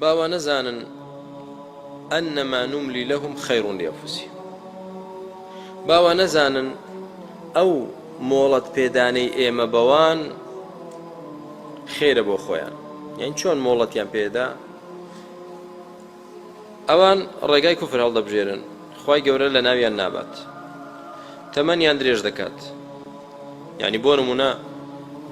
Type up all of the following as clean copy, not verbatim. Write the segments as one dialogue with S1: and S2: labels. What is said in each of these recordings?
S1: با وا نەزانن انما نملی لهم خیر لانفسهم با وا نەزانن ئەو مۆڵەت پێدانەی ئێمە بەوان خێرە بۆ خۆیان یان چۆن مۆڵەتیان پێدا ئەوان ڕێگای کوفر هەڵدەبژێرن خوای گەورە لە ناویان نابات تەمەنیان درێژ دەکات یعنی بۆ نمونە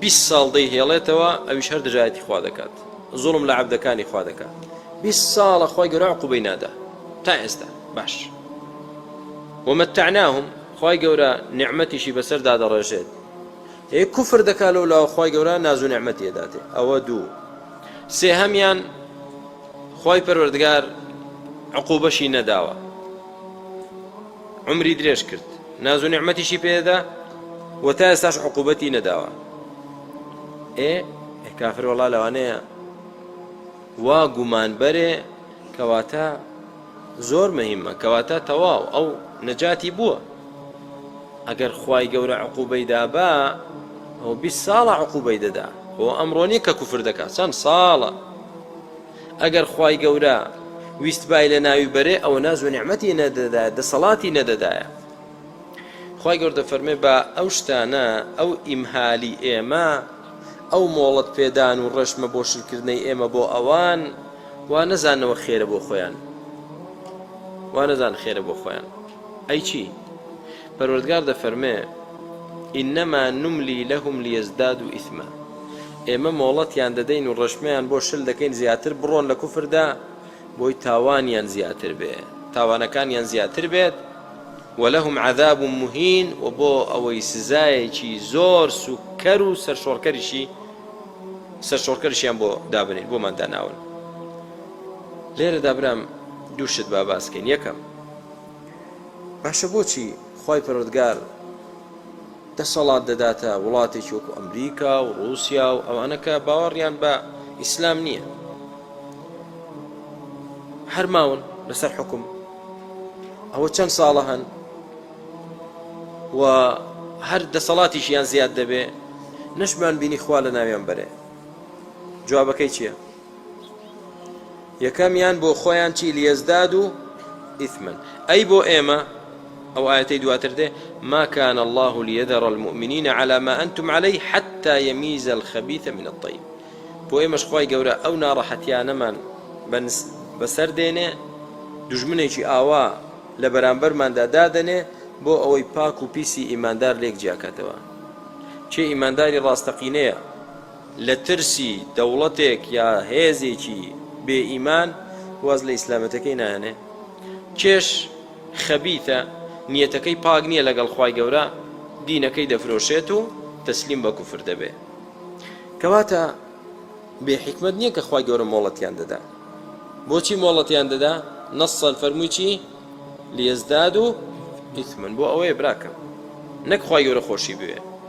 S1: 20 ساڵ دەی هێڵێتەوە ئەویش هەر دژایەتی خوا دەکات زوڵم لە عەبدەکانی خوا دەکات 20 ساڵە خوای گەورە عقوبەی نادا تا ئێستا باش ومتعناهم خوای گەورە نعمەتیشی بەسەردا دەڕێژێت ئێ کوفر دەکا لەو لاوە خوای گەورە ناز و نعمەتی ئەداتێ ئەوە دوو سێهەمیان خوای پەروەردگار عقوبەشی نەداوە عمری درێژ کرد ناز و نعمەتیشی پێدا و تا ئێستاش عقوبەتی نەداوە ئێ کافر وەڵا لەوانەیە وا گومان بەرێ کەواتە زۆر مهمە کەواتە تەواو ئەو نەجاتی بووە ئەگەر خوای گەورە عقوبەی دابا ئەو 20 ساڵە عقوبەی دەدا خۆ ئەمڕۆ نییە کە کوفر دەکات چەند ساڵە ئەگەر خوای گەورە ویستبای لە ناوی بەرێ ئەوە ناز و نیعمەتی نەدەدا دەسەڵاتی نەدەدایە خوای گەورە دەفەرمێ با ئەو شتانە ئەو ئیمهالی ئێمە ئەو مۆڵەت پێدان و ڕێشمە بۆ شلکردنەی ئێمە بۆ ئەوان وا نەزانەوە خێرە بۆ خۆیان وا نەزان خێرە بۆ خۆیان ئەی چی پەروەردگار دەفەرمێ إنما نملی لهم ليزدادوا إثما ئێمە مۆڵەتیان دەدەین و ڕەشمەیان بۆ شل دەکەین زیاتر بڕۆن لە کوفردا بۆی تاوانیان زیاتر بێ تاوانەکانیان زیاتر بێت ولهم عذاب مهین و بۆ ئەوەی سزایەکی زۆر سوکەر و سەرشۆڕکەریشی سەرشۆڕکەرشیان بۆ دابنین بۆمان داناون لێرەدا برام دوو شت با باسکەین یەکەم باشە بۆچی خوای پەروەردگار دەسەڵات دەداتە وڵاتێکی وەکو ئەمریکا و ڕووسیا و ئەوانە کە باوەڕیان بە ئیسلام نییە هەر ماون لەسەر حکوم ئەوە چەند ساڵە هەن و هەر دەسەڵاتیشیان زیاد دەبێ نەشمان بینی خوا لە ناویان بەرێ جوابەکەی چییە؟ یەکەمیان بۆ خۆیان چی لیەزدادو ئیثما ئەی بۆ ئێمە ئەو ئایەتەی دواتر دێ ما كان الله ليذر المؤمنين على ما أنتم عليه حتى يميز الخبيث من الطيب بۆ ئێمەش خوای گەورە ئەو ناڕەحەتیانەمان بەسەر دێنێ دوژمنێکی ئاوا لە بەرامبەرماندا دادەنێ بۆ ئەوەی پاک و پیسی ئیماندار لێک جیاکاتەوە چێ ئیمانداری ڕاستەقینەیە لە ترسی دەوڵەتێک یا هێزێکی بێ ئیمان واز لە ئیسلامەتەکەی نایەنێ کێش خەبیتە نیەتەکەی پاک نییە لەگەڵ خوای گەورە دینەکەی دەفرۆشێت و تەسلیم بە کوفر دەبێ کەواتە بێ حیکمەت نییە کە خوای گەورە مۆڵەتیان دەدا بۆچی مۆڵەتیان دەدا نەسەن فەرمووی چی لیزداد و ئیثمن بۆ ئەوەیە براکەم نەک خوای گەورە خۆشی بوێ.